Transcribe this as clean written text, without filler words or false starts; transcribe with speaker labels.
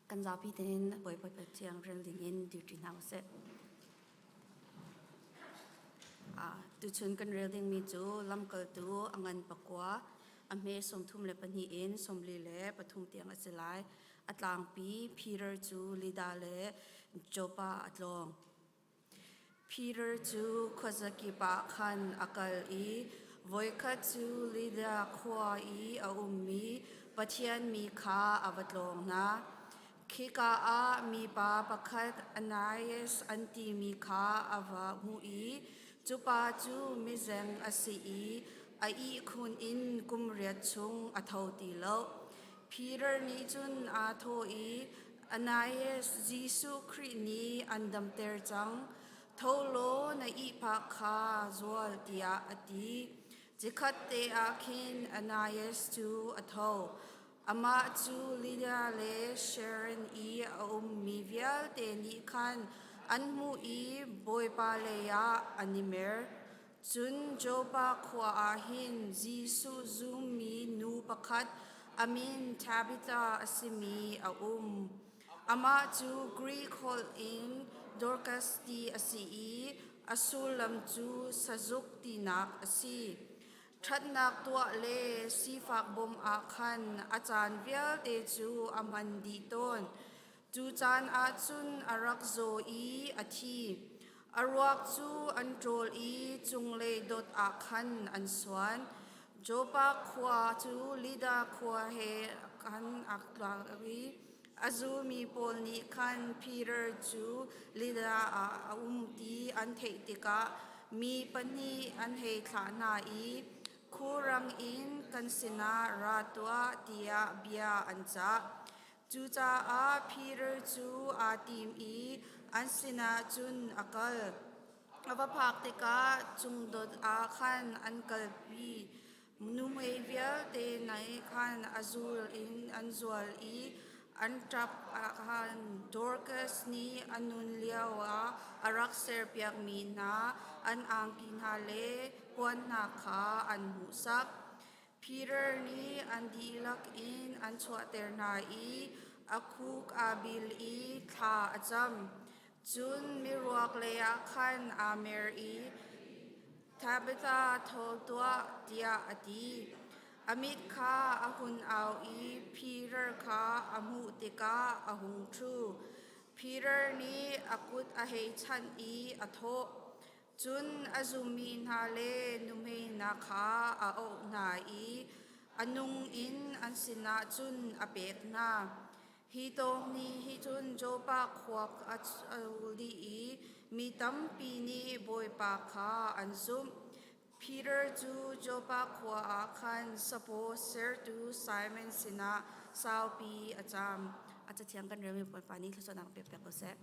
Speaker 1: Kan zapi tein Bawipa Pathian rel dingin dirṭi hna usih. Tuchun kan rel dingmi cu lamkaltu a ngan pakua, a hme 32 in 43 tiang a si lai. A tlangpi Peter cu Lida le Joppa a tlawng. Peter cu khuazakip ah khan a kal i voikhat cu Lida khua i a ummi Pathian mi kha a va tlawng hna. Khika ah mipa pakhat Ananias an timi kha a va hmuh i cu pa cu mizeng a si i a ihkhun in kum riat chung a tho ti lo. Peter nih cun aa thawh i, Ananias, Jesuh Khrih nih an damter cang. Tho law na ihphah kha zual, tiah a ti. Chikkhat te ah khin Ananias cu a tho. Amah cu Lydia le Sharon i a ummi vialte nih khan an hmuh i Bawipa leiah an i mer. Cun Joppa khua ah hin Jesuh zummi nu pakhat a min Tabitha a simi a um. Amah cu Greek holh in Dorkas ti a si i a sullam cu sazuk tinak a si. Ṭhatnak tuah le sifak bawmh ah khan a caan vialte cu a hman dih tawn. Cu caan ah cun a rak zaw i a thi. A ruak cu an ṭawl i cunglei dot ah khan an suan. Joppa khua cu Lida khua he khan aa tlak i a zulmi pawl nih khan Peter cu Lida ah a um ti an theih tikah mi pahnih an hei thlah hna i khulrang in kan sinah ra tuah tiah bia an cah. Cucaah Peter cu aa tim i an sinah cun a kal. A va phak tikah cungdot ah khan an kalpi. Nuhmei vialte nih khan a zul in an zual i an ṭap ah khan Dorcas nih a nun lioah a rak serpiakmi hna an angki hna le puan hna kha an hmuhsak. Peter nih an dihlak in an chuahter hna i a khuk aa bil i thla a cam. Cun miruak leiah khan aa mer i, Tabitha, tho tuah, tiah a ti. A mit kha a hun au i Peter kha a hmuh tikah a hung ṭhu. Peter nih a kut a hei chanh i a thawh. Cun a zummi hna le nuhmei hna kha a auh hna i a nung in an sinah cun a pek hna. Hi tawng nih hi cun Joppa khua a dih i mi tampi nih Bawipa kha an zumh. Peter cu Joppa khua ah khan sapaw sertu Simon sinah saupi a cam. A cathiang kan relmi Bawipa nih thluachuahnak pek piak ko seh.